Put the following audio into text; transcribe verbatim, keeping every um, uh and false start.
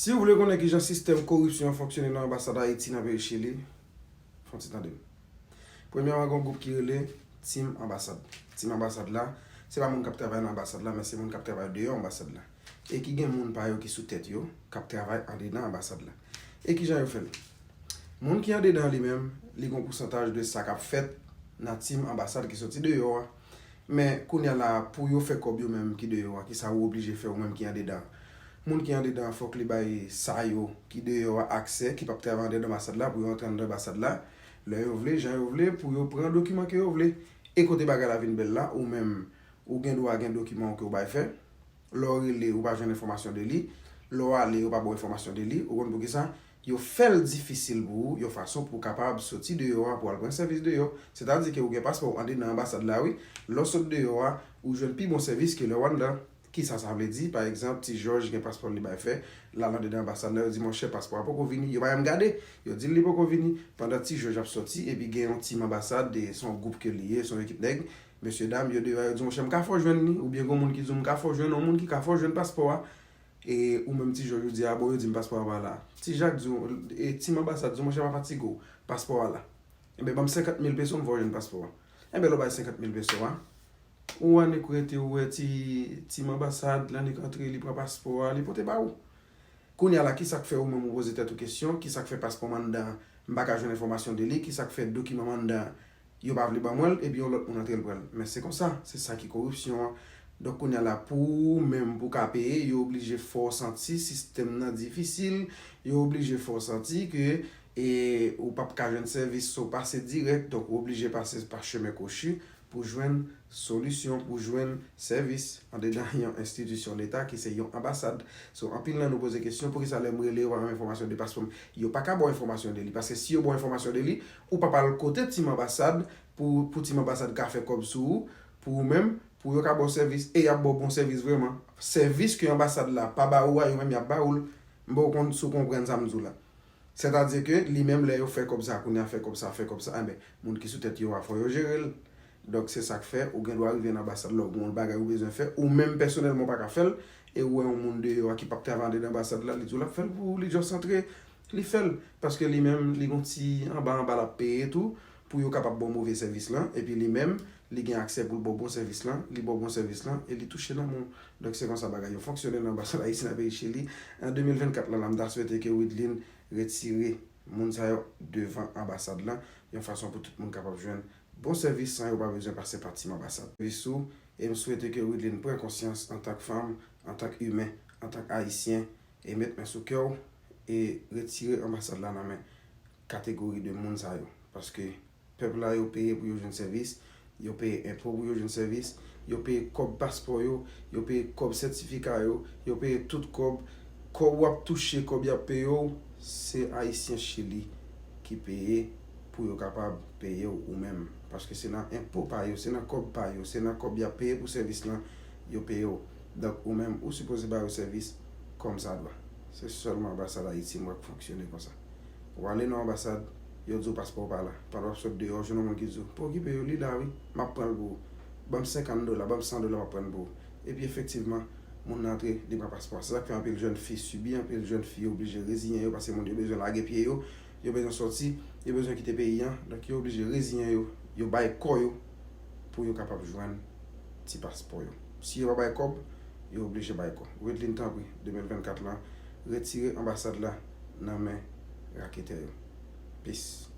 Si w vle konnen kijan sistèm koripsyon an fonksyone nan anbasad Ayiti nan peyi Chili, fè yon ti tande m. Premyèman, gen yon gwoup ki rele Team Anbasad. Team Anbasad la, se pa moun k ap travay nan anbasad la, men se moun k ap travay deyò anbasad la. E ki gen moun pa yo ki sou tèt yo, k ap travay andedan anbasad la. E kijan yo fè l? Moun ki andedan an li menm, li gen yon pousantaj de sa k ap fèt nan Team Anbasad ki soti deyò a. Men kounye a la, pou yo fè kòb yo menm ki deyò a, kisa ou oblije fè ou menm ki andedan an? Moun ki andedan an, fòk li bay sa yo ki deyò a aksè, ki p ap travay andedan anbasad la, pou yo antre andedan anbasad la, lè yo vle, jan yo vle, pou yo pran dokiman ke yo vle. E kote bagay la vin bèl la, ou menm, ou gen dwa gen dokiman w ke w bay fè. Lè w rele, ou pa jwenn enfòmasyon de li. Lè w ale, yo pa ba w enfòmasyon de li. Ou konn poukisa? Yo fè l difisil pou ou, yon fason pou w kapab soti deyò a, pou w al pran sèvis deyò. Sètadi ke ou gen paspò w andedan anbasad la, wi. Lè w sot deyò a, ou jwenn pi bon sèvis ke lè w anndan. Kisa sa vle di? Pa egzanp, Ti Jòj gen paspò li bay fè, l al andedan anbasad la, yo di, monchè, paspò a poko vini. Yo pa menm gade, yo di l li poko vini. Pandan Ti Jòj ap soti, epi gen yon team anbasad, se yon gwoup ke li ye, se yon ekip nèg. Mesye dam, yo deyò a, yo di, monchè, m ka fè w jwenn li, oubyen gen moun ki di w, m ka fè w jwenn yon moun ki ka fè w jwenn paspò a. E ou menm Ti Jòj ou di, a bon, yo di m paspò a pa la. Ti Jak di w, e team anbasad di w, monchè, pa fatige w, paspò a la. Enben, ban m senkant mil peso, m fè w jwenn paspò a. Enben, lè w bay senkant mil peso a, ou annik rete, ou wè ti, team anbasad, l annik antre, li pran paspò a, li pote ba ou. Kounye a la, kisa k fè ou menm ou poze tèt ou kesyon, kisa k fè paspò m anndan an, m pa ka jwenn enfòmasyon de li, kisa k fè dokiman m anndan an, yo pa vle ban mwen l, epi yon lòt moun antre l pran l? Men se konsa, se sa ki koripsyon an. Donk, kounye a la, pou ou menm, pou w ka peye, yo oblije fè w santi sistèm nan difisil, yo oblije fè w santi ke, e, ou p ap ka jwenn sèvis, si w pase dirèk, donk, ou oblije pase pa chemen kwochi pou jwenn solisyon, pou jwenn sèvis andedan yon enstitisyon leta ki se yon anbasad. So, anpil nan nou poze kesyon, poukisa lè m rele yo pa ban m enfòmasyon de paspò m? Yo pa ka ba w enfòmasyon de li, paske si yo ba w enfòmasyon de li, ou p ap al kote team anbasad pou, pou team anbasad ka fè kòb sou ou, pou ou menm, pou yo ka ba w sèvis, e y ap ba w bon sèvis vrèman. Sèvis ke anbasad la pa ba ou a, yo menm y ap ba ou l. M pa konn si w konprann sa m di w la. Sètadi ke li menm, lè yo fè kòb sa, kounye a fè kòb sa, fè kòb sa, enben, moun ki sou tèt yo a, fò yo jere l. Donk, se sa k fè, ou gen dwa rive nan anbasad la, ou gen yon bagay ou bezwen fè, ou menm pèsonèlman ou pa ka fè l, e ou wè yon moun deyò a ki p ap travay andedan anbasad la, li di w l ap fè l pou ou, li just antre, li fè l. Paske li menm, li gon ti anba anba l ap peye tou, pou yo kapab ba w move sèvis lan, epi li menm, li gen aksè pou l ba w bon sèvis lan, li ba w bon sèvis lan, e li touche nan men w. Donk, se konsa bagay yo fonksyone nan anbasad Ayiti nan peyi Chili. An de mil vennkat la, la, m ta swete ke Widlin retire moun sa yo devan anbasad lan, yon fason pou tout moun kapab jwenn bon sèvis san yo pa bezwen pase pa team anbasad. Sèvis ou, e m swete ke Widlin pran konsyans antank fanm, antank imen, antank ayisyen, e met men sou kè w, e retire anbasad la nan men kategori de moun sa yo. Paske pèp la, yo peye pou yo jwenn sèvis, yo peye enpo pou yo jwenn sèvis, yo peye kòb paspò yo, yo peye kòb sètifika yo, yo peye tout kòb. Kòb w ap touche, kòb y ap peye w, se Ayisyen Chili ki peye pou yo kapab peye w ou menm. Paske se nan enpo pa yo, se nan kòb pa yo, se nan kòb y ap peye pou sèvis lan, yo peye w. Donk, ou menm, ou sipoze ba yo sèvis kòmsadwa. Se sèlman anbasad Ayiti m wè k fonksyone konsa. W ale nan yon anbasad, yo di w paspò w pa la. Pandan w ap sot deyò, w jwenn yon moun ki di w, pa okipe yo, li la wi, m ap pran l pou ou. Ban m senkant dola, ban m san dola, m ap pran l pou ou. Epi efektivman, moun nan antre, li pran paspò a. Se sa k fè anpil jèn fi sibi, anpil jèn fi oblije reziyen yo, paske moun yo bezwen lage pye yo, yo bezwen sòti, yo bezwen kite peyi an. Donk, yo oblije reziyen yo, yo bay kò yo pou yo kapab jwenn ti paspò yo. Si yo pa bay kòb, yo oblije bay kò. Widlin, tanpri, de mil vennkat lan, retire anbasad la nan men raketè yo. Peace.